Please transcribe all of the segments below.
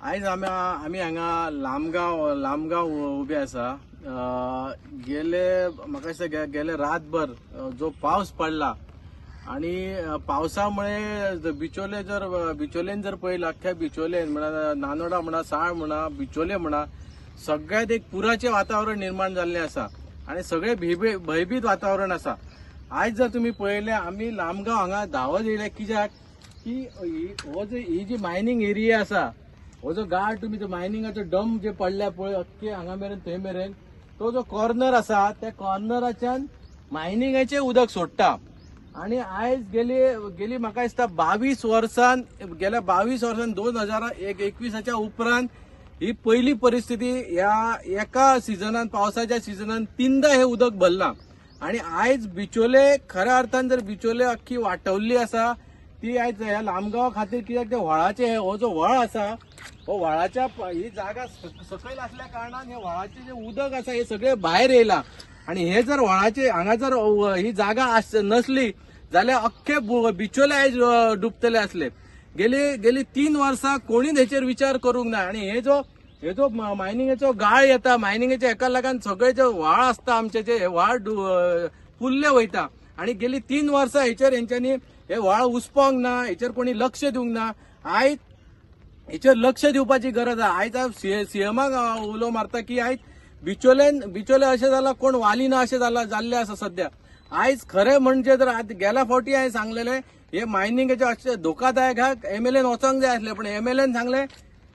आयज आमी आमी हांगा लामगांव लामगांव उबे आसा. गेले म्हाका दिसता गेले रातभर जो पावस पडला आणि पावसामुळे बिचोले जर बिचोलेन जर पळयलं, अख्ख्या बिचोलेन म्हणा, नानोडा म्हणा, साळ म्हणा, बिचोले म्हणा, सगळ्यात एक पुराचें वातावरण निर्माण जाल्लें आसा आणि सगळे भयभीत वातावरण आसा. आयज जर तुमी पळयलें, आमी लामगांव हांगा धांवत येयले कित्याक की हो जो ही जी मायनींग एरिया आसा, हो जो गाळ तुमी जो मायनिंगाचो डंप जे पडल्या पळय अख्खे हांगा मेरेन थंय मेरेन, तो जो कॉर्नर आसा त्या कॉर्नराच्यान मायनिंगाचें उदक सोडटा. आणि आयज गेली गेली म्हाका दिसता 22 वर्सान, गेल्या 22 वर्सान 2021 उपरांत ही पयली परिस्थिती ह्या एका सिजनान, पावसाच्या सिजनान तिनदा हे उदक भरलां. आणि आयज बिचोले खऱ्या अर्थान जर बिचोले अख्खी वाटवल्ली आसा ती आयज ह्या लामगांवा खातीर, कित्याक ते व्हाळाचे हो जो व्हाळ आसा हो व्हाळाच्या ही जागा सकयल आसल्या कारणान हे व्हाळाचे जे उदक आसा हे सगळे भायर येयला. आणि हे जर व्हाळाचे हांगा जर ही जागा नसली जाल्यार अख्खे बिचोले आयज डुबतले आसले. गेली गेली 3 वर्सां कोणीच हेचेर विचार करूंक ना. आणि हे जो मायनिंगेचो गाळ येता, मायनिंगेच्या हेका लागून सगळे जे व्हाळ आसता आमचे जे हे व्हाळ पुरले वयता. आणि गेली 3 वर्सां हेचेर हेंच्यांनी हे व्हाळ उसपोंक ना, हेचेर कोणी लक्ष दिवंक ना. आयज हेचेर लक्ष दिवपाची गरज आहा. आयज हांव सीएमाक उलो मारता की आयज बिचोलेन बिचोले अशें जालां कोण वाली ना अशें जालां जाल्लें आसा सद्या. आयज खरें म्हणजे जर आतां गेल्या फावटी हांवें सांगलेलें हे मायनिंगेचे अशें धोकादायक हा, एमएलएन वचोंक जाय आसलें, पण एमएलएन सांगलें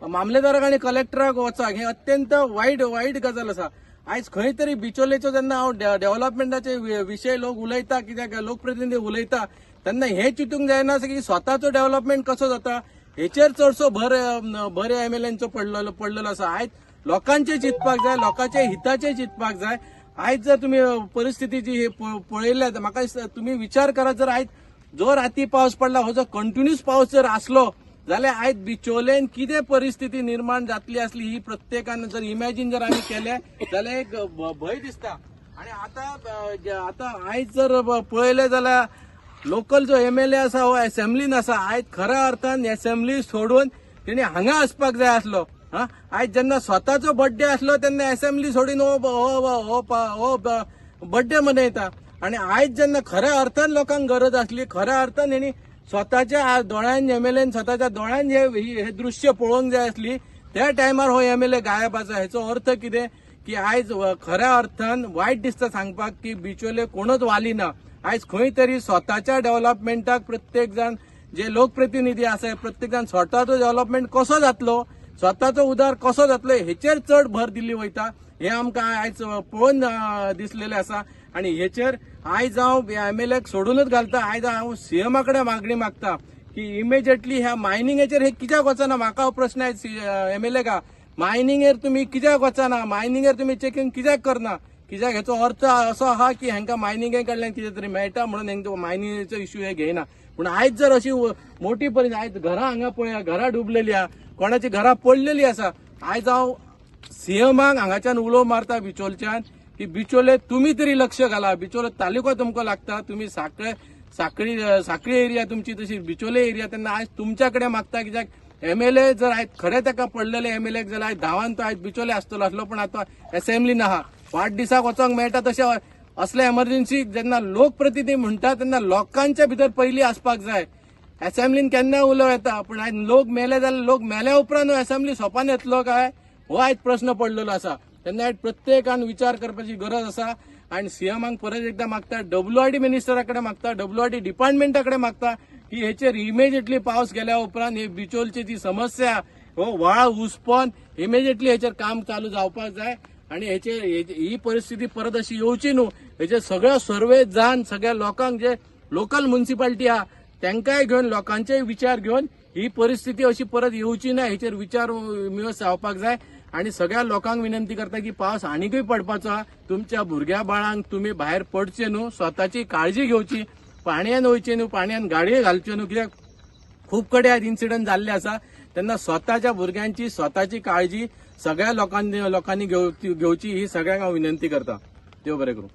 मामलेदाराक आनी कलेक्टराक वचाक. हे अत्यंत वायट वायट गजाल आसा. आयज खंय तरी बिचोलेचो जेन्ना हांव डेव्हलपमेंटाचे विशय लोक उलयता, कित्याक लोकप्रतिनिधी उलयता, तेन्ना हें चिंतूंक जायना की स्वताचो डेव्हलपमेंट कसो जाता हेचेर चडसो भर भर एमएलएनचो पडलेलो पडलेलो आसा. आयज लोकांचे चिंतपाक जाय, लोकांचे हिताचे चिंतपाक जाय. आयज जर तुमी परिस्थिती जी पळयल्या, म्हाका दिसता तुमी विचार करात, जर आयज जो राती पावस पडला हो जो कंटिन्युअस पावस जर आसलो जाल्यार आयज बिचोलेन कितें परिस्थिती निर्माण जातली आसली ही प्रत्येकान जर इमॅजीन जर आमी केलें जाल्यार एक भंय दिसता. आणि आतां आतां आयज जर पळयलें जाल्यार लोकल जो एमएलए आसा हो एसेंब्लीन आसा. आयज खऱ्या अर्थान एसेंब्ली सोडून तेणी हांगा आसपाक जाय आसलो. हा, आयज जेन्ना स्वताचो बड्डे आसलो तेन्ना एसेंब्ली सोडून हो हो हो बड्डे मनयता. आणि आयज जेन्ना खऱ्या अर्थान लोकांक गरज आसली, खऱ्या अर्थान हेणी स्वताच्या दोळ्यान एमएलएन स्वताच्या दोळ्यान हे दृश्य पळोवंक जाय आसली, त्या टायमार हो एमएलए गायब आसा. हेचो अर्थ कितें की आयज खऱ्या अर्थान वायट दिसता सांगपाक की बिचोले कोणच वाली ना. आयज खंय तरी स्वताच्या डेव्हलपमेंटाक प्रत्येक जाण जे लोकप्रतिनिधी आसा प्रत्येक जाण स्वताचो डेव्हलपमेंट कसो जातलो, स्वताचो उदार कसो जातलो हेचेर चड भर दिल्ली वयता. हे आमकां आयज पळोवन दिसलेलें आसा. आनी हेचेर आयज हांव एमएलएक सोडूनच घालता. आयज हांव सीएमा कडेन मागणी मागता की इमिजिएटली ह्या मायनिंगेचेर हे कित्याक वचना. म्हाका हो प्रश्न आयज एमएलएका, मायनिंगेर तुमी कित्याक वचना, मायनिंगेर तुमी चेकिंग कित्याक करना? कित्याक हेचो अर्थ असो आहा की हांकां मायनिंगे कडल्यान कितें तरी मेळटा म्हणून हेंकां मायनिंगेचो इश्यू हे घेयना. पूण आयज जर अशी मोठी परिस्थिती, आयज घरां हांगा पळया, घरां डुबलेली आहा, कोणाची घरां पडलेली आसा. आयज हांव सीएमाक हांगाच्यान उलो मारता बिचोलच्यान की बिचोले तुमी तरी लक्ष घाला. बिचोले तालुको तुमकां लागता, तुमी साखळे साखळी साखळी एरिया तुमची, तशी बिचोले एरिया, तेन्ना आयज तुमच्या कडेन मागता कित्याक एमएलए जर आयज खरें ताका पडलेले एमएलए जाल्यार आयज धांवान तो आयज बिचोले आसतलो आसलो, पण आतां एसेंब्ली ना. वाडदिसाक वचोंक मेळटा तशें असले एमर्जन्सी जेन्ना लोकप्रतिनिधी म्हणटा तेन्ना लोकांच्या भितर पयलीं आसपाक जाय. एसेंब्लीन केन्ना उलोवं येता, पूण आयज लोक मेले जाल्यार लोक मेल्या उपरांत एसेंब्ली सोपान येतलो काय हो आयज प्रश्न पडलेलो आसा. तेन्ना आयज प्रत्येकान विचार करपाची गरज आसा. आनी सीएमाक परत एकदां मागता, डब्ल्यूआरडी मिनिस्टरा कडेन मागता, डब्ल्यूआरडी डिपार्टमेंटा कडेन मागता की हेचेर इमिजिएटली पावस गेल्या उपरांत ही बिचोलची जी समस्या हो व्हाळ उसपोन इमिजिएटली हेचेर काम चालू जावपाक जाय. आनी हेचेर ही परिस्थिती परत अशी येवची न्हू हेचेर सगळ्यो सर्वे जावन सगळ्या लोकांक जे लोकल म्युनिसिपालिटी आहा तांकांय घेवन लोकांचेय विचार घेवन ही परिस्थिती अशी परत येवची ना हेचेर विचार विमर्श जावपाक जाय. आनी सगळ्या लोकांक विनंती करता की पावस आनीकूय पडपाचो आहा, तुमच्या भुरग्या बाळांक तुमी भायर पडचे न्हू, स्वताची काळजी घेवची, पाणयान वयचें न्हू, पाणयान गाडये घालच्यो न्हू, कित्याक खूब कडेन आयज इन्सिडंट जाल्ले आसा. तेन्ना स्वताच्या भुरग्यांची स्वताची काळजी सगळ्या लोकांनी लोकांनी घेवची ही सगळ्यांक हांव विनंती करता. देव बरें करूं.